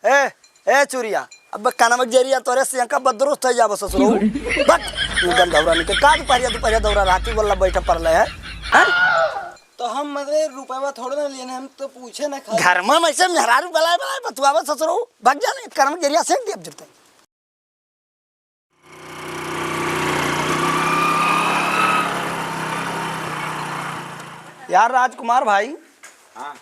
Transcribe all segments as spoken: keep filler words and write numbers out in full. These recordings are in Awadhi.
ए, ए चुरिया, अब कानवा के जरिया तोरे से का बदरुस्त हो जाबो ससुरो। बट, निकल दौरा निकल। का दुपहरिया, दुपहरिया दौरा राती बोलला बैठा पड़ले है? हैं? तो हम मतलब रुपया थोड़े ना लिए, हम तो पूछे ना खाली। घर में ऐसे मेहरारू बलाए, बलाए बतुआवा ससुरो। भाग जा ना, कानवा के जरिया से देब जब तक। यार राजकुमार भाई, हाँ।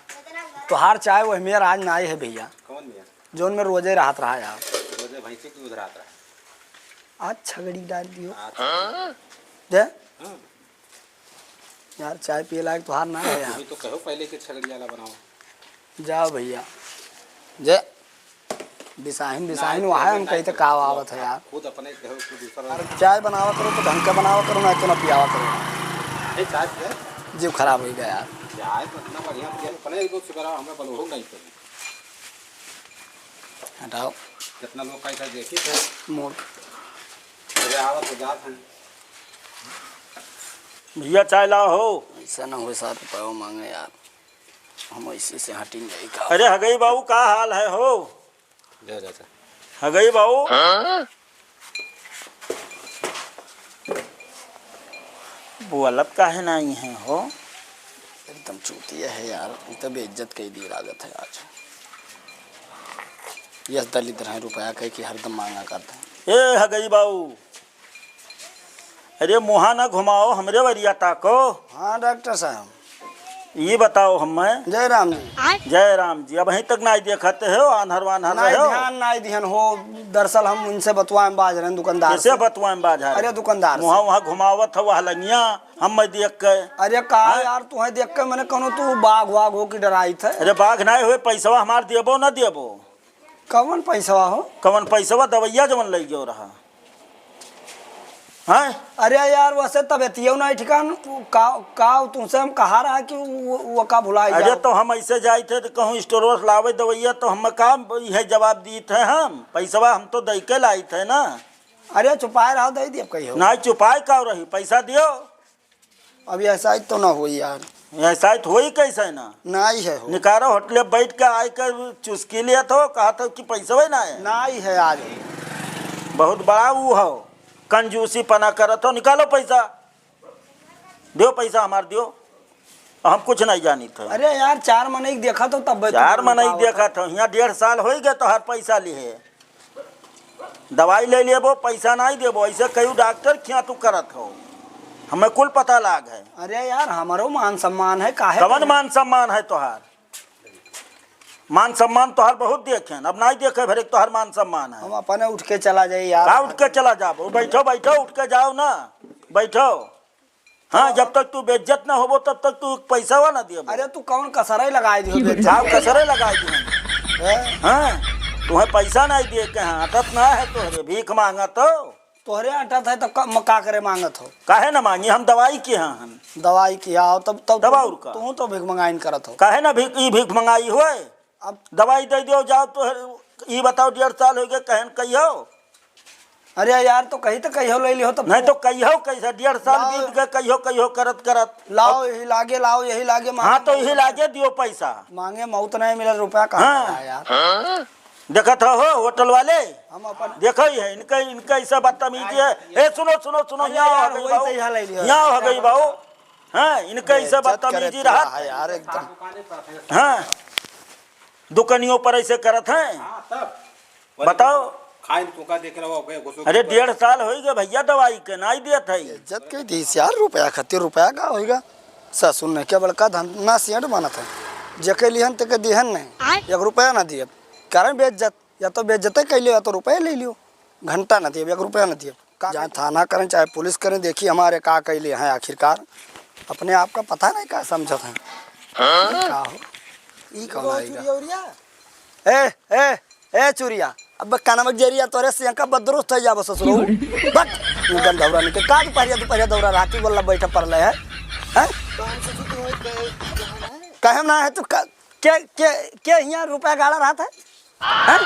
तोहार चाय वह मेर आज नाई है भैया। कौन भैया? जौन में रोजे रहत रहा यार। रोजे भैंसी के दूध रहत रहा। आज छगड़ी डाल दियो। हाँ, तो दे। हाँ। यार, चाय पिए लायक तोहार ना है यार। तू तो कहो पहले कि छगड़ी वाला बनाओ। जाओ भैया, जे बिसाहिन, बिसाहिन ना, वहाँ हम कहीं तो का आवत है यार। खुद अपने कहो कि दूसरा। अरे, चाय बनावा करो तो ढंग का बनावा करो, ना तो ना पियावा करो। ए, चाय पिए? जीव खराब हो गया यार। चाय तो इतना बढ़िया पिए, अपने एक दो सिगरा हमें बलोड़ो नहीं करी। हटाओ। कितना लोग का इधर देखी थे। मोर। अरे, आवत तो जात हैं। भैया, चाय लाओ हो। ऐसा ना हो, सात रुपया मांगे यार। हम ऐसे से हटिन जाई का? अरे हगई बाबू, का हाल है हो? जा, जा, जा। हगई बाबू। हाँ? बोलत काहे नाई है हो? एकदम चूतिया है यार, ई तो बेइज्जत कई दी लागत है आज। यस दलिद्र है, रुपया कह के हरदम मांगा करते हैं। ए हगई बाबू, अरे मुहा ना घुमाओ, हमरे वरिया ताको। हाँ डॉक्टर साहब। ये बताओ हमें। जय राम जी। जय राम जी। अबहीं तक नाई देखत हो, आन्हर वान्हर नाई रहे हो? ध्यान नाई दिहन हो। दरअसल हम उनसे बतुआए में बाज रहे हैं, दुकानदार कैसे से। बतुआए में बाज रहे? अरे दुकानदार से। मुहा वहाँ घुमावत हो, वहाँ लंगिया, हम मैं देख के। अरे का हैं? यार, तुहे देख के मने कौनो तू बाघ वाघ हो कि डराइत है? अरे बाघ नाई हुए, पैसवा हमार देबो ना देबो? कवन पैसवा हो? कवन पैसवा? दवैया जवन लई गयो रहा। हैं? अरे यार, वैसे तबियतियो ना ठिकान, का, का तुमसे हम कहा रहा कि वो, वो का भुलाई अरे जाओ? तो हम ऐसे जाइत है तो कहूँ स्टोर से लावे दवैया, तो हम का यह जवाब दीत है हम? पैसवा हम तो दई के लाइत है ना। अरे चुपाए रहो, दे दिए कहियो। ना चुपाए का रही, पैसा दियो। अब ऐसा ही तो ना होई यार। ऐसा ही तो होई कैसे ना? नाई है हो। निकारो होटले बैठ के आए के चुस्की लेत हो, कहत हो कि पैसवे ना है। नाई है आज। बहुत बड़ा वो हो, कंजूसी पना करत हो, निकालो पैसा, दियो पैसा हमार दियो, हम कुछ नहीं जानित है। अरे यार, चार मनई देखत हो तब चार मनई देखत हो, यहाँ डेढ़ साल हो गए तोहार पैसा लिहे। दवाई ले लेबो, पैसा नाई देबो, ऐसे कई डॉक्टर खिया तू करत हो, हमें कुल पता लाग है। अरे यार, हमारो मान सम्मान है, काहे कवन के मान सम्मान है तोहार? मान सम्मान तोहार बहुत देखेन, अब नाई देखे भरे तोहार मान सम्मान है। हम अपने उठ के चला जाई यार। का उठ के चला जाबो? बैठो, बैठो, उठ के जाओ ना, बैठो। हाँ, जब तक तू बेइज्जत ना होबो, तब तक तू पैसा ना दियो। अरे, तू कौन कसरे लगाए दियो बेइज्जत? साहब, कसरे लगाए दियो। हैं? हाँ, तुम्हें पैसा नहीं दिए के हाँ, अटत ना है तोहरे, भीख मांगा तो। तोहरे अटत है तो क-, म-, का करे मांगत हो? काहे ना मांगी, हम दवाई के हाँ हन। दवाई के आओ, तब, तब तब तू, और का? तू तो भीख मंगाइन करत हो। काहे ना भीख, ई भीख मंगाई होए? अब दवाई दे दियो, जाओ तो ई बताओ, डेढ़ साल हो गए, कहन कहियो? अरे यार, तो कही तो कहियो ले लियो, तो नहीं तो कहियो कैसे, डेढ़ साल लाओ। बीत गए, कहियो, कहियो करत, करत। लाओ, अब यही लागे, लाओ, यही लागे, हाँ, मांगे तो यही मौत। लागे, दियो पैसा। मांगे मौत नहीं मिला, रुपया कहाँ हाँ। आया यार? देखत हो, हो, होटल वाले? हम अपन देखो ही है, इनका, इनका ऐसा बदतमीजी है। ए, सुनो, सुनो, सुनो, अरे यहाँ यार, हो गई वही बाबू। तो यहाँ ले लियो। यहाँ हो गई बाबू। हाँ, इनका ऐसा बेइज्जत करे बदतमीजी तो रहा है यार, एकदम। हाँ, दुकानियों पर ऐसे करत हैं। हाँ, तब। बताओ। खाइन तो का देख रहा हो, गए घुसो अरे, के डेढ़ साल होई गए भैया दवाई के, नाई देत है। इज्जत के दीस यार, रुपया खातिर रुपया का होइगा? ससुर ने क्या बड़का धन ना सेठ बनत है, जेके लिहन तेके दिहन नहीं, आय। एक रुपया ना दिए, कारण बेइज्जत, या तो बेइज्जते कैले या तो रुपया ले लियो, घंटा ना दिए, एक रुपया ना दिए। का जाए थाना करें चाहे पुलिस करें, देखी हमारे का कैले हैं आखिरकार। अपने आप का पता नहीं का समझत हैं। हाँ? का हो? ई कौन वो आएगा? चुरियौरिया? ए, ए, ए चुरिया, अब कानवा के जरिया तोरे से का बदरुस्त हो जाबो ससुरो। बट, निकल दौरा निकल। का दुपहरिया, दुपहरिया दौरा राती बोलला बैठा पड़ले है? हैं? तो हमसे छुट्टी होई कहे, कहे ना है? कहे ना है तो का, के, के, के हियाँ रुपया गाड़ा रहत है? हैं?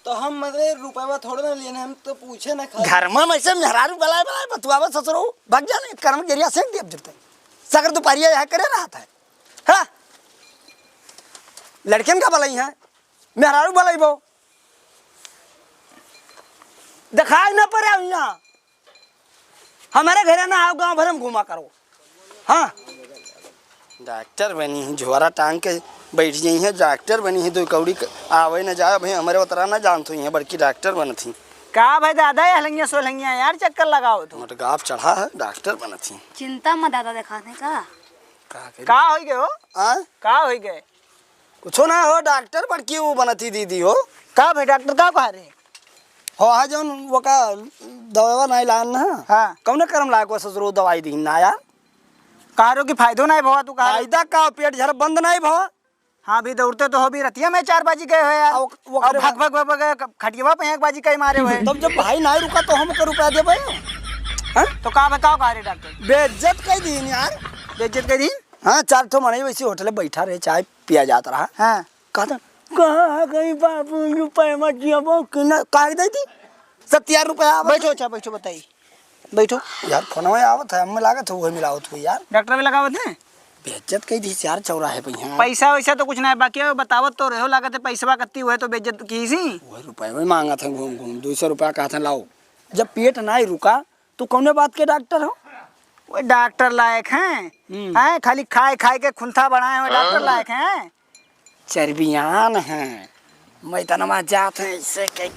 तो हम मतलब रुपया थोड़े ना लेने, हम तो पूछे ना खाली। घर में ऐसे मेहरारू बलाए, बलाए बतुआवे ससुरो, भाग जाने, कर्म गिरिया सेक दिया जब तक। सगर दुपहरिया यहाँ करे रहत है। हाँ? लड़कियन का बलाई है, मेहरारू बलाई बो। दिखाई न पड़े यहाँ। हमरे घरे ना आओ, गाँव भर में घूमा करो। हाँ, डॉक्टर बनी ही, झोरा टांग के बैठ गई है, डॉक्टर बनी ही, दो कौड़ी क-, आवे न जाए भाई, हमरे उतरा न जानत हुई है, बड़की डॉक्टर बनत ही। का भाई दादा, ये हलंगिया सोलंगिया यार, चक्कर लगाओ तो। मोटगाप चढ़ा है, डॉक्टर बनत ही। चिंता मत दादा, दिखा दे का। का करी? का होई गए हो? आय? का होई गए? कुछो ना हो डॉक्टर, बड़की वो बनत ही दीदी हो। का भाई डॉक्टर का कहा रहे? हो, हाँ, जौन वो का दवा नहीं लान ना। हाँ। कौने करम लायक हो ससुरो दवाई दी ना यार? कहा रहे कि फायदो नहीं भवा, तू कहा रहे। फायदा का, पेट झर बंद नहीं भवा। हाँ, अभी दौड़ते तो हो भी रतिया में चार बाजी गए हो यार। और वो और करे भग, भग, भग, भग, खटियावा पे एक बाजी कहीं मारे हुए। तब जब भाई नहीं रुका तो हम ओकर रुपया देबे? हाँ? तो का बताओ, का रे डॉक्टर? बेइज्जत कई दीन यार। बेइज्जत कई दीन? हाँ, चार ठो मनई वैसे होटल में बैठा रहे, चाय पिया जात रहा। हाँ। कहता, "कहाँ गई बाबू, रुपया मत दिया, वो कि ना, काहे दे दी? सत्तर रुपया आवत है।" बैठो, अच्छा, बैठो, बताइए। बैठो। यार, फोनवा आवत है, हमें लागत है, वही मिलावत हुई यार। डॉक्टर भी लगावत है? बेइज्जत कई दी यार, चौराहे पे यहाँ। पैसा वैसा तो कुछ ना है, बाकी है, बतावत तो रहो, लागत है, पैसवा कत्ती हुए तो बेइज्जत की सी। वही रुपया वही मांगत है, घूम घूम, दो सौ रुपया कहत है, "लाओ।" जब पेट ना ही रुका, तो कौने बात के डॉक्टर हो? वो डॉक्टर लायक हैं, हम्म। हैं, खाली खाए खाए के खुंथा बढ़ाए हुए डॉक्टर हाँ। लायक हैं। चर्बियान हैं, मैदानमा जात हैं, इससे कह के,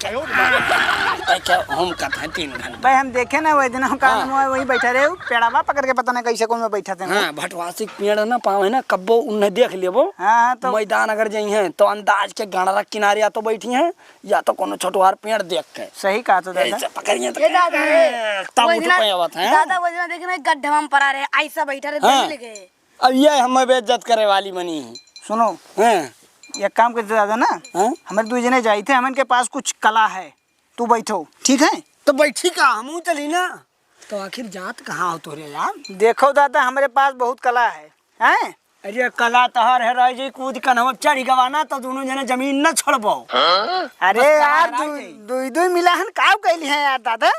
कह के हम कहते हैं तीन घंटा। भाई, हम देखे ना, वही दिन हम काम हाँ। में वही बैठा रहे, पेड़वा पकड़ के पता नहीं कैसे कौन में बैठा थे। हाँ, भटवासी के पेड़ ना पावे ना, कब्बो उन्हें देख लेबो। हाँ, हाँ, तो मैदान अगर जई हैं, तो अंदाज के गंडरा किनारे या तो बैठी हैं, या तो कोनो छोटवार पेड़ देख के। सही कहा तो दादा। ऐसे पकड़िए तो ये दादा, तब वो उठ दिन, पाए आवत हैं। दादा, वो दिन देखे ना, गड्ढवा में पड़ा रहे, ऐसा बैठा रहे, हाँ। दिल गए। अब ये हमें बेइज्जत करे वाली बनी है। सुनो, हाँ। एक काम करते दादा ना, हाँ? हमारे दो जने जाई थे, हमन के पास कुछ कला है, तू बैठो, ठीक है? तो बैठी का, हमहू चली ना। तो आखिर जात कहाँ हो तोरे यार? देखो दादा, हमारे पास बहुत कला है, हैं? अरे कला तोहर है, रह जी कूद कन्हवा चढ़ गवा ना, तो दोनों जने जमीन न छोड़बो। अरे बस यार, कहाँ दू, रह जाई? दुई दुई मिला हन, काव कैली है यार दादा?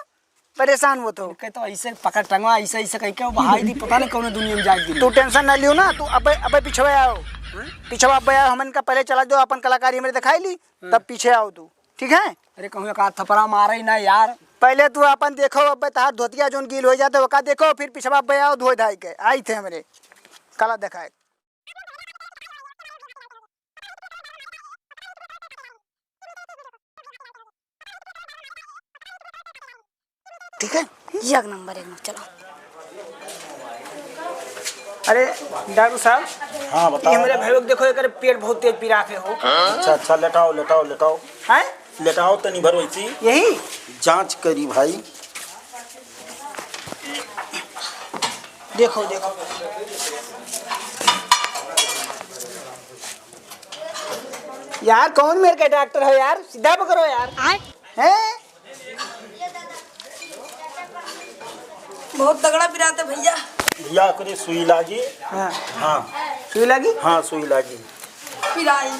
परेशान वो तो। इनके तो ऐसे पकड़ टंगवा, ऐसे, ऐसे कह के वो बहाई दी, पता नहीं कौन दुनिया में जाए दी। तू टेंशन ना लियो ना, तू अबे, अबे पीछे आओ। हाँ? पीछे अबे आओ, हमन का पहले चला दो, अपन कलाकारी हमरे दिखाई ली, हाँ। तब पीछे आओ तू, ठीक है? अरे कहूँ एक आध थपरा मारे ही ना यार। पहले तू अपन देखो, अबे तहार धोतिया जोन गील हो जाते, ओका देखो, फिर पीछे अबे आओ, धोए धाई के आई थे हमरे कला दिखाए। ठीक है, एक नंबर, एक नंबर, चलो। अरे डॉक्टर साहब, हाँ, बताओ। ये हमरे भाई को देखो, एकर पेट बहुत तेज पिरात है हो। अच्छा, अच्छा, लेटाओ, लेटाओ, लेटाओ। हैं? लेटाओ तनी भर वैसी। यही? जांच करी भाई। देखो, देखो। यार, कौन मेर के डॉक्टर है यार? सीधा पकड़ो यार। आय। हैं? बहुत तगड़ा पिरात है भैया। भैया, ओकरे सुई लागी। हाँ। हाँ। सुई लागी? हाँ, सुई लागी। पिराई।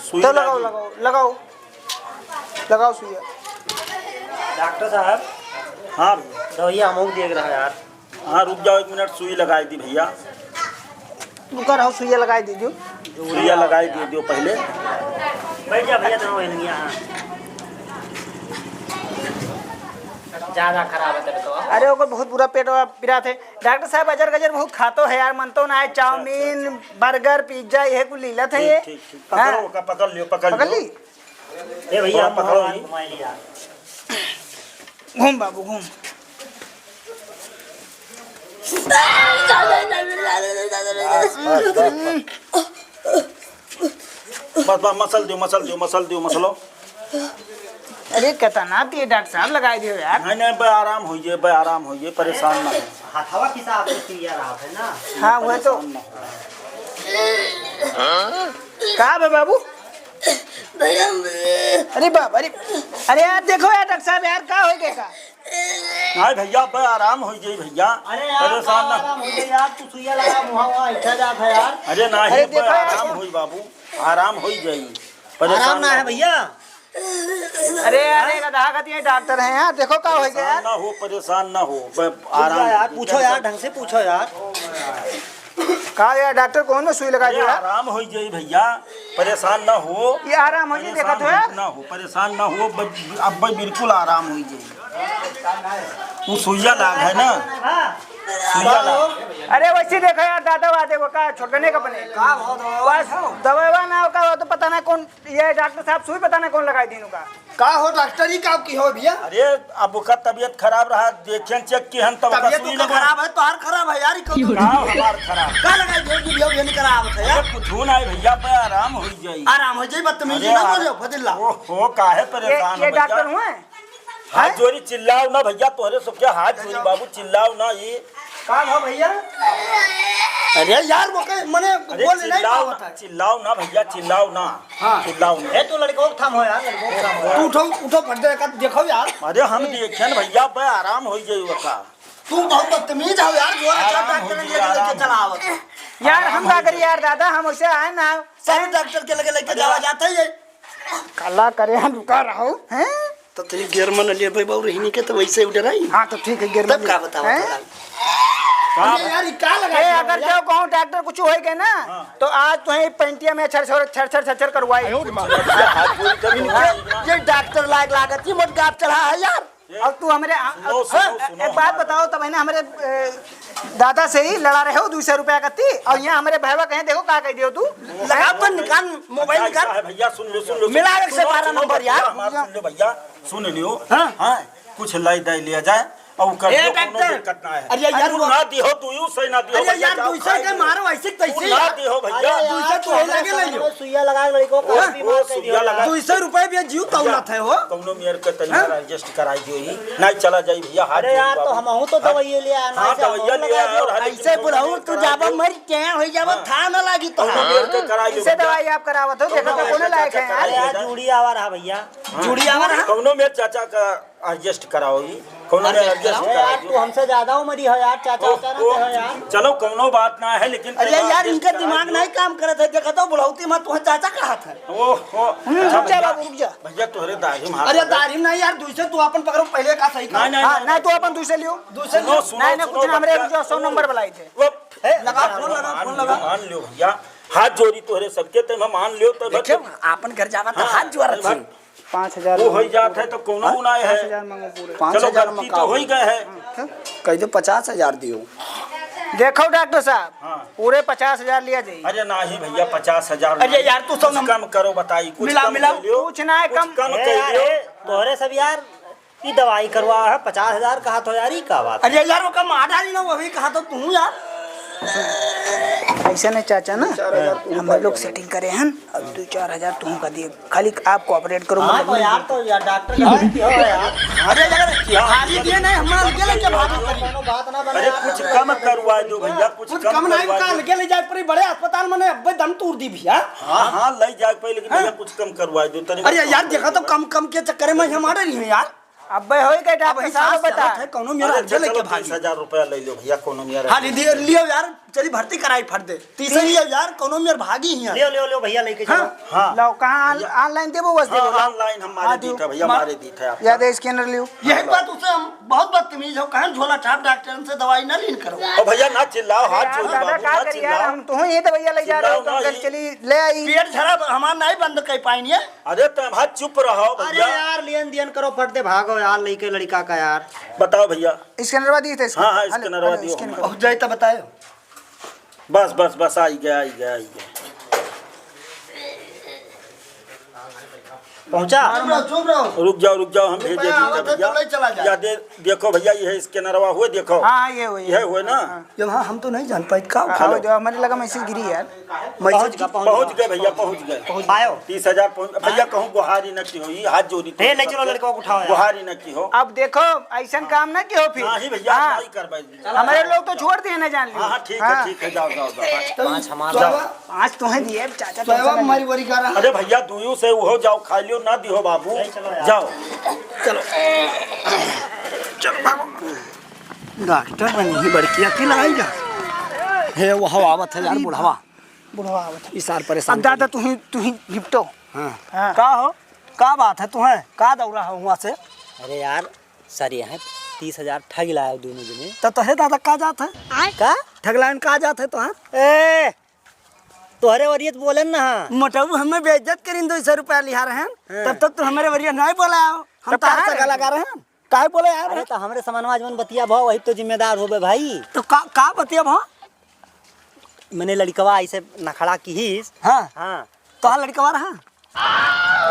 सुई तो लगाओ, लागी। लगाओ, लगाओ। लगाओ सुइया। डॉक्टर साहब। हाँ भैया। दवाइया हमको देख रहा है यार। हाँ, रुक जाओ एक मिनट, सुई लगाई दी भैया। रुका रहो, सुइया लगाई दीजिए। सुइया लगाई दे दो पहले। बैठ जा भैया, तो वहीं लगिया, हाँ। ज्यादा खराब है तब तो। अरे, ओकर बहुत बुरा पेट पिरात है। डॉक्टर साहब, अजर गजर बहुत खातो है यार, मनतो ना है, चाउमीन, बर्गर, पिज्जा, यह कुल लीलत है ये। ठीक, ठीक, ठीक। हाँ। पकड़ो, ओका पकड़ लियो, पकड़ पकड़ लियो। ली? ए भैया, थोड़ा पकड़ो मुहवा ही। घुमाई लिया। घूम बाबू, घूम। बस, बस, बस, बस। बस, बस, मसल दियो, मसल दियो, मसल दियो, मसलो। अरे, कितना दिए डॉक्टर साहब, लगाई दियो यार। नहीं, नहीं, बे आराम होइए, बे आराम होइए, परेशान ना हो। हथवा खिसा आपके सुइया रहा है ना। हाँ, वह तो। परेशान ना हो। का बे बाबू? भैया, अरे बाप, अरे, अरे यार, देखो यार डॉक्टर साहब, यार, का हो गया का? नहीं भैया, बे आराम हो जाई भैया। अरे यार, परेशान ना। आराम हो जाई यार, तू सुइया लगा, मुहा वहाँ इठा जात है यार। अरे नहीं, अरे बे देखो यार, आराम होई बाबू, आराम हो जाई। परेशान आराम ना ना है हो। भैया। अरे यार, एक आधा गति डॉक्टर है यार, देखो का हो गया परेशान यार। ना हो, परेशान ना हो, बे रुक जा आराम यार, हो। पूछो यार, ढंग से पूछो यार। का यार, डॉक्टर कौन में सुई लगा अरे, दिया? आराम होइ जाई भइया, परेशान ना हो। ये आराम होइ जाई, परेशान देखत हो? हो ना हो, परेशान ना हो, ब-, अब बिल्कुल आराम होइ जाई। वो सुइया लाग है ना, हाँ। सुइया लाग। अरे वैसे देखो यार, दादा वा देखो का छोटकने का बने। का बहुत बस दवाई वा ना हो, का हो तो पता ना कौन, ये डॉक्टर साहब सुई पता ना कौन लगाई दीन का। का हो डॉक्टर, ई का की हो भइया? अरे, अब ओकर तबियत खराब रहा, देखेन चेक किहन तब ओकर तबियत सुई ओकर लगवा। खराब है, तोहार खराब है यार, ई कौन का हमार खराब? का लगाई दे, जो भी हो, ये नहीं खराब है यार। अरे, कुछ हो ना है भइया, पे आराम होइ जाई। आराम होइ जाई, बदतमीजी अरे ना यार। बोलो, फजिल्ला। ओहो, काहे ये, परेशान ये हो भइया? डॉक्टर हुए? हाथ हैं? जोड़ी चिल्लाओ ना भइया, तोहरे सबके हाथ जोड़ी बाबू, चिल्लाओ ना ये। का हो भइया? अरे यार, वो के, मने अरे बोल नहीं चिल्लाओ पावत ना, है। चिल्लाओ ना भइया, चिल्लाओ ना। हाँ। चिल्लाओ ना। ए, तू लड़को के थाम हो यार, लड़को के थाम हो। तू उठो, उठो, फट दे, का देखो यार। अरे हम देखेन भइया, बे आराम होइ जाई ओका। तू बहुत बदतमीज हो यार, जो अच्छा आराम डॉक्टर होइ के जाई, लेके आराम। चला आवत। यार, हम का करी यार दादा, हम वैसे आए ना। सारे डॉक्टर के लगे लेके अरे जावा वाह। जाता ही है। कला करे हम रुका रहो, हैं? तो तेरी गियर मन लिए भाई बाबू रहनी के तो वैसे उड़ रही। हाँ, तो ठीक है, गियर तब मन का लिए। बतावा हैं? थोड़ा? अरे यार, ये का लगा ए, दिया अगर यार? जो कहूँ डॉक्टर कुछ होई गए ना, हाँ। तो आज तो ही पेंटिया में छर छर, छर छर, छर छर करवाई। इनके, ये डॉक्टर लायक लागत, ये मोट गाप चढ़ा है यार। अब तू हमरे, आ, सुनो, सुनो, हाँ, सुनो एक बात हमारे। बताओ, तब है ना हमरे, ए, दादा से ही लड़ा रहे हो दो सौ रुपया का ती, और यहाँ हमरे भैया कहे, देखो का कह दियो तू। लगा तो निकाल, मोबाइल निकाल। भइया, सुन लो, सुन लो, मिला सुन लो, एक से सुनो, बारह सुनो, नंबर यार। हमार सुन लो भइया, सुन लियो। हाँ। हाँ, कुछ लाई दे लिया जाए, और कर ए, दियो, कोनो डॉक्टर। दिक्कत ना है। अरे यार, अरे, वो ना दिहो, तू यूं सही ना दिहो अरे भइया, यार, जाओ दो सौ खाई के लो। मारो, ऐसे तैसे तू ना यार। दिहो भइया। अरे यार, दो सौ तो तू है लगे हमारे ले लो। सामने सुइया लगा के लड़को का हाँ? बीमार वो कर दियो सुइया का। लगा। दो सौ रुपए भी जीव तौलत है हो। कौनो मेर के तनी हाँ? adjust कराई दियो ही। नहीं चला जाई भइया, हाथ अरे जोड़ी यार, तो बाबू। हमहू तो हाँ? दवाई ले आए, हाँ, नहीं से दवाइया हमहू ले लगा आए और दियो। हरी ऐसे बुढ़ऊ तू जाबा मर के हो जाबा, हाँ। था ना लागी तो। कौनो मेर के कराई लो इसे भइया। दवाई आप करावत हो, देखो कौनो तो मेर कोनो के लायक चाचा है यार। कराई अरे यार, भइया। जुड़ी आवा रहा भइया। हाँ। जुड़ी आवा रहा। कौनो मेर चाचा का adjust कराओ ही, कौनो में adjust adjust कराओ। अरे यार, तू हमसे ज्यादा उम्र ही हो यार, चाचा ओ, उचाचा ओ, ना हो यार। चलो, कौनो बात ना है, लेकिन अरे तनिका यार, adjust इनका करा दिमाग दो। नहीं काम करत है, देखा तो बुढ़ौती में तुम्हें चाचा कहा था। ओ, ओ, हम्म, अच्छा रुक जा भइया, बाबू, रुक जा। भइया, तोहरे दाढ़ी में हाथ अरे लगा। दाढ़ी में नहीं यार, दूसरे तू अपन पकड़ो, पहले का सही काम। नहीं, नहीं, हाँ, नहीं। नहीं, तू अपन दूसरे लियो। दूसरे सुनो, लियो। सुनो, नहीं, नहीं, सुनो, कुछ ना, हमरे बच्चा। जो सौ नंबर बुलाई थे। वो हे, लगा, फोन लगा, मान फोन लियो, लगा। मान लियो भइया, हाथ जोड़ी तोहरे सबके, तब हम मान लियो, तब देखिए, आपन घर जावा तो हाँ, हाथ जोड़ा तब थी। पाँच हजार वो मांगो होई जात पूरे। है तो कौनो हाँ? गुनाह है। पाँच हजार मांगो पूरे। चलो, पाँच हजार गलती में तो का होई होई? गए है। हाँ, तो कह दो पचास हजार दियो। देखो डॉक्टर साहब, हाँ। पूरे पचास हजार लिया जाई। अरे नाही भइया, पचास हजार अरे नाही। यार, तू कुछ सब कम करो, बताई, कुछ मिला, कम मिला। कर लियो। कुछ ना है कुछ कम। कम ए कर यार, लियो। ए, तोहरे सब यार, ई दवाई करवा है, पचास हजार कहा तो यार, ई का बात? अरे यार, वो कम आ डाली ना, वही कहा तो तू यार। ऐसे नहीं चाचा ना, चार हजार तुम हम पाई लोग जाओ। Setting करे हैं, अब दो चार हजार तुम का दिए, खाली आप cooperate करो, हाँ, मतलब तो यार, तो यार, डॉक्टर का की हो यार? अरे यार, खाली दिए नहीं, हम अलगे लेके भागो करी। कोनो बात ना बने अरे यार, कुछ कम करवा दो भइया, कुछ कुछ कम कम नहीं करवा का दो। अलगे ले जाए पड़ी बड़े अस्पताल में, अब्बे दम तोड़ दी भइया। हाँ, हाँ, ले जाए पड़ी, लेकिन हाँ। भइया कुछ कम करवा दो, तनी अरे यार, देखा तो कम कम के चक्कर में हम आ रही हैं यार। अब्बे होई गए अब डॉक्टर वही साहब साथ बता। चलत है, कौनो मेरा अरे, अर्जा चलो, लेके भागी। तीस हजार रुपया ले लो भइया, कौनो मेरा हाँ, अर्जा। दीदी, लियो यार, चली भर्ती कराई फट दे। तीसरी लियो यार, कौनो मेर भागी ही है। लियो, लियो, लियो भइया, लेके हाँ। चलो। हाँ। लो, कहाँ ऑन-, भइया। Online देबो, बस हाँ, देबो, लो। Online हम मारे हाँ, दी दियो। था भइया, मा-, मारे दी था आप। या दे scanner लियो। यही बात उसे हम बहुत बदतमीज हो, कहाँ झोला छाप डॉक्टर से दवाई ना लीन करो। ओ भइया, ना चिल्लाओ, अरे हाथ यार, जोड़ी दादा, बाबू, का ना करी यार, चिल्लाओ। हम तो ये दवाइयाँ ले जा रहे हो, चिल्लाओ तो ना, अंकल, ये चली, ले आई। पेट झरा, हमार नहीं बंद कर पाइनिए। अरे, तब हाथ चुप रहो अरे भइया। यार, लेन देन करो, फट दे भागो यार, लइके लड़का का यार। बताओ भइया। Scannerवा दी थे, हाँ, हाँ, हेलो, scannerवा हेलो, दियो scan हमें। करो। पहुँच जाए तो बतायो। बस, बस, बस, आई गया, आई गया, आई गया। पहुँचा? चुप रहो, चुप रहो। रुक जाओ, रुक जाओ, हम भेजे रुपया दी था आवत है तो भइया। ले चला जाए। या दे, देखो भइया, ये scannerवा हुए, देखो। हाँ, ये हुए, ये ये हुए ना? हाँ। जब हाँ, हम तो नहीं जान पाए, का हाँ, उठा लो? जो हमारे लगा मैसेज गिरी यार। मैसेज पहुँच गया, पहुँच पहुँच गया। गए भइया, पहुँच गए। पायो? तीस हजार पहुँच, भइया कहूँ गोहारी न की हो, ये हाथ जोड़ी हे, ले चलो लड़का को उठाओ यार। गोहारी न की हो। अब देखो, ऐसन काम ना की हो फिर। नहीं भइया, हाँ। नहीं करवाई। हमारे लोग तो छोड़ दिए ना जान लो। हाँ, हाँ, ठीक है, हाँ। ठीक है, जाओ, जाओ, जाओ। तो पाँच हमारा। जाओ। पाँच तो हैं दिए, चाचा, सोयाबा टेंशन हमारी नहीं। बोरी का रहा। अरे भइया, दुइयों से उहो जाओ, खा लियो, ना दिहो बाबू। नहीं, चलो यार। जाओ। चलो। चलो, भागो। डॉक्टर बनी ही बड़की अकेला आई जा। हे, वो हवा आवत है यार, बुढ़वा। बुढ़वा आवत है। ई सार परेशान अब दादा, कर तू ही, तू ही निपटो। हाँ। हाँ। का हो? का बात है तुम्हें? का दौरा हो हुआ से? अरे यार, सर, यहाँ तीस हजार ठग लायो दोनों जने। तो तोहरे दादा का जात है? का? ठगलाइन का जात है तोहार? ए, तोहरे वरियत बोलन ना। मोटऊ हमें बेइज्जत करिन, दो सौ रुपया लिहा रहन। हाँ। तब तक तू हमरे वरियत नहीं बोला हो। हम तब का तोहार सगा लगा रहन? काहे बोले यार? अरे तो हमरे समनवा जवन बतिया भा, वही तो जिम्मेदार होबे भाई। तो का, का बतिया भा? मने लड़कवा ऐसे नखड़ा किहिस। हाँ। हाँ। तोहार लड़कवा रहा?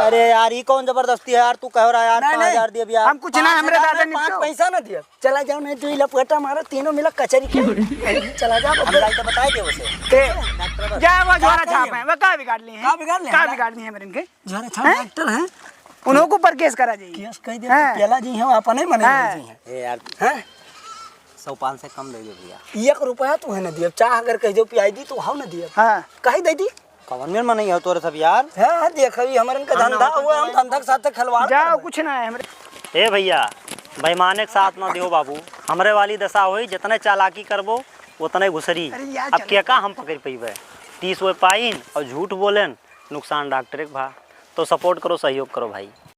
अरे यार, ई कौन जबरदस्ती है यार? तू कह रहा यार, नहीं, पाँच हजार नहीं। दिए भैया। हम कुछ ना, पाँच हजार हमरे दादा में पाँच निपटो। पैसा ना दिया। चला जाओ, नहीं तो ई लपटा मारो, तीनों मिला कचरी के। चला जाओ, हम बब्बे। जाई तो बताई दे उसे। ते, डॉक्टर बस। जा वो झोरा का छाप कहिए? है, वो का बिगाड़ ली है? का बिगाड़ ली का है? बिगाड़ ली है हमरे इनके? झोरा छाप हाँ? डॉक्टर है। उन्हों के ऊपर केस करा जाई। केस कह दे, हाँ। तो पेला जी हैं, अपने मने हाँ। जी हैं। ए यार, हैं? सौ पाँच से कम दे दे भैया। एक रुपया तू है ना दिया, चाह अगर कह दो पियाई दी तो हाउ ना दिया। हाँ। कही दे दी। कवन में मनई हो तोरे सब यार? हाँ, हाँ, देख, अभी हमरन का हम ना धंधा होते हुआ, तो हम नहीं धंधा के साथ खिलवाड़ जाओ, करबे। कुछ ना है हमरे। ए भैया, बेईमाने के साथ ना दियो बाबू। हमरे वाली दशा होई, जितने चालाकी करबो, उतने घुसरी। अरे यार, अब चलो। के का हम पकड़ पइबे? तीस वो पाइन और झूठ बोलेन, नुकसान डॉक्टर एक भा। तो support करो, सहयोग करो भाई।